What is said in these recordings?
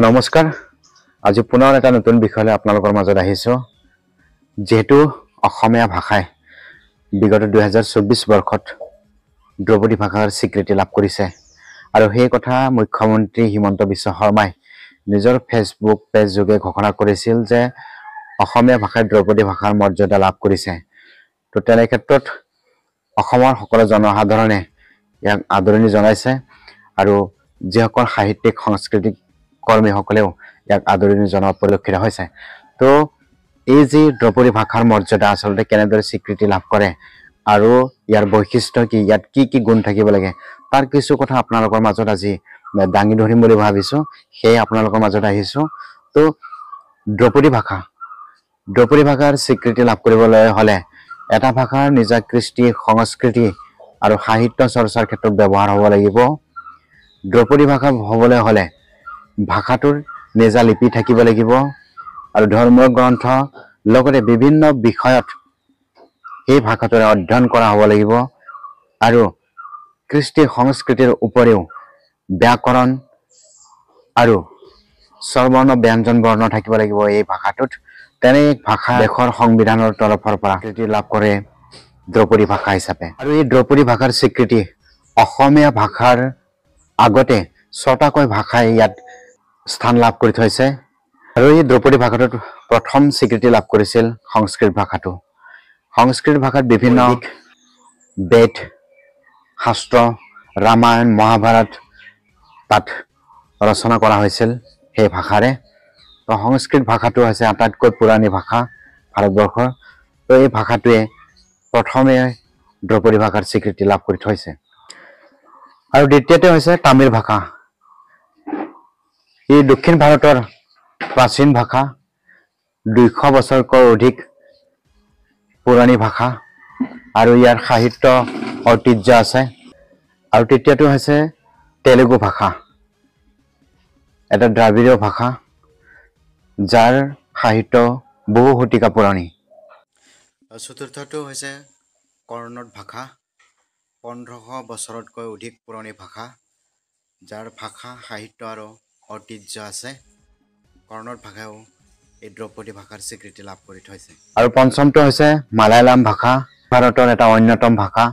নমস্কাৰ, আজি পুনৰ এটা নতুন বিষয়লৈ আপোনালোকৰ মাজত আহিছোঁ। যিহেতু অসমীয়া ভাষাই বিগত 2024 বৰ্ষত দ্ৰৌপদী ভাষাৰ স্বীকৃতি লাভ কৰিছে আৰু সেই কথা মুখ্যমন্ত্ৰী হিমন্ত বিশ্ব শৰ্মাই নিজৰ ফেচবুক পেজ যোগে ঘোষণা কৰিছিল যে অসমীয়া ভাষাই দ্ৰৌপদী ভাষাৰ মৰ্যাদা লাভ কৰিছে। তো তেনে ক্ষেত্ৰত অসমৰ সকলো জনসাধাৰণে ইয়াক আদৰণি জনাইছে আৰু যিসকল সাহিত্যিক সাংস্কৃতিক কৰ্মীসকলেও ইয়াক আদৰণি জনোৱা পৰিলক্ষিত হৈছে। তো এই যি দ্ৰৌপদী ভাষাৰ মৰ্যাদা আচলতে কেনেদৰে স্বীকৃতি লাভ কৰে আৰু ইয়াৰ বৈশিষ্ট্য কি, ইয়াত কি কি গুণ থাকিব লাগে, তাৰ কিছু কথা আপোনালোকৰ মাজত আজি দাঙি ধৰিম বুলি ভাবিছোঁ, সেয়ে আপোনালোকৰ মাজত আহিছোঁ। তো দ্ৰৌপদী ভাষাৰ স্বীকৃতি লাভ কৰিবলৈ হ'লে এটা ভাষাৰ নিজা কৃষ্টি, সংস্কৃতি আৰু সাহিত্য চৰ্চাৰ ক্ষেত্ৰত ব্যৱহাৰ হ'ব লাগিব। দ্ৰৌপদী ভাষা হ'বলৈ হ'লে ভাষাটোৰ নিজা লিপি থাকিব লাগিব আৰু ধৰ্মীয় গ্ৰন্থ লগতে বিভিন্ন বিষয়ত সেই ভাষাটোৰে অধ্যয়ন কৰা হ'ব লাগিব আৰু কৃষ্টি সংস্কৃতিৰ উপৰিও ব্যাকৰণ আৰু স্বৰবৰ্ণ ব্যঞ্জন বৰ্ণ থাকিব লাগিব এই ভাষাটোত। তেনে এক ভাষা দেশৰ সংবিধানৰ তৰফৰ পৰা স্বীকৃতি লাভ কৰে দ্ৰৌপদী ভাষা হিচাপে। আৰু এই দ্ৰৌপদী ভাষাৰ স্বীকৃতি অসমীয়া ভাষাৰ আগতে ছটাকৈ ভাষাই ইয়াত স্থান লাভ কৰি থৈছে। আৰু এই দ্ৰৌপদী ভাষাটোত প্ৰথম স্বীকৃতি লাভ কৰিছিল সংস্কৃত ভাষাটো। সংস্কৃত ভাষাত বিভিন্ন বেদ, শাস্ত্ৰ, ৰামায়ণ, মহাভাৰত তাত ৰচনা কৰা হৈছিল সেই ভাষাৰে। তো সংস্কৃত ভাষাটো হৈছে আটাইতকৈ পুৰণি ভাষা ভাৰতবৰ্ষৰ। তো এই ভাষাটোৱে প্ৰথমে দ্ৰৌপদী ভাষাৰ স্বীকৃতি লাভ কৰি থৈছে। আৰু দ্বিতীয়তে হৈছে তামিল ভাষা। ই দক্ষিণ ভাৰতৰ প্ৰাচীন ভাষা, 200 বছৰতকৈ অধিক পুৰণি ভাষা আৰু ইয়াৰ সাহিত্য ঐতিহ্য আছে। আৰু তৃতীয়টো হৈছে তেলেগু ভাষা, এটা দ্ৰাবিড়ীয় ভাষা যাৰ সাহিত্য বহু শতিকা পুৰণি। চতুৰ্থটো হৈছে কৰ্ণট ভাষা, 1500 বছৰতকৈ অধিক পুৰণি ভাষা যাৰ ভাষা সাহিত্য আৰু ঐতিহ্য আছে। কৰ্ণট ভাষাও এই দ্ৰৌপদী ভাষাৰ স্বীকৃতি লাভ কৰি থৈছে। আৰু পঞ্চমটো হৈছে মালায়ালাম ভাষা, ভাৰতৰ এটা অন্যতম ভাষা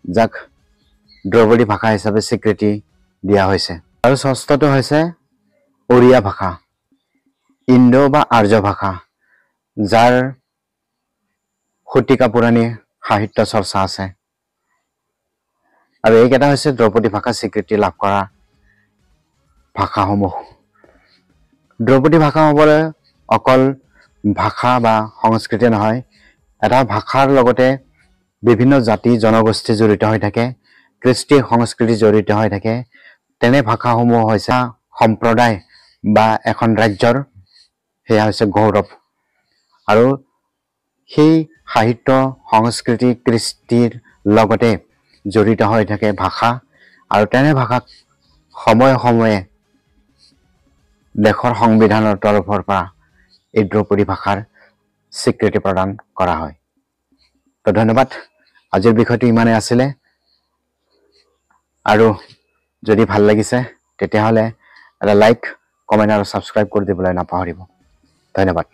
যাক দ্ৰৌপদী ভাষা হিচাপে স্বীকৃতি দিয়া হৈছে। আৰু ষষ্ঠটো হৈছে ওড়িয়া ভাষা, ইণ্ডো বা আৰ্য ভাষা যাৰ শতিকা পুৰণি সাহিত্য চৰ্চা আছে। আৰু এইকেইটা হৈছে দ্ৰৌপদী ভাষা স্বীকৃতি লাভ কৰা ভাষাসমূহ। দ্ৰৌপদী ভাষা হ'বলৈ অকল ভাষা বা সংস্কৃতি নহয়, এটা ভাষাৰ লগতে বিভিন্ন জাতি জনগোষ্ঠী জড়িত হৈ থাকে, কৃষ্টি সংস্কৃতি জড়িত হৈ থাকে। তেনে ভাষাসমূহ হৈছে সম্প্ৰদায় বা এখন ৰাজ্যৰ সেয়া হৈছে গৌৰৱ। আৰু সেই সাহিত্য সংস্কৃতি কৃষ্টিৰ লগতে জড়িত হৈ থাকে ভাষা। আৰু তেনে ভাষাক সময়ে সময়ে দেশৰ সংবিধানৰ তৰফৰ পৰা এই দ্ৰৌপদী ভাষাৰ স্বীকৃতি প্ৰদান কৰা হয়। তো ধন্যবাদ, আজিৰ বিষয়টো ইমানেই আছিলে। আৰু যদি ভাল লাগিছে তেতিয়াহ'লে এটা লাইক, কমেণ্ট আৰু ছাবস্ক্ৰাইব কৰি দিবলৈ নাপাহৰিব। ধন্যবাদ।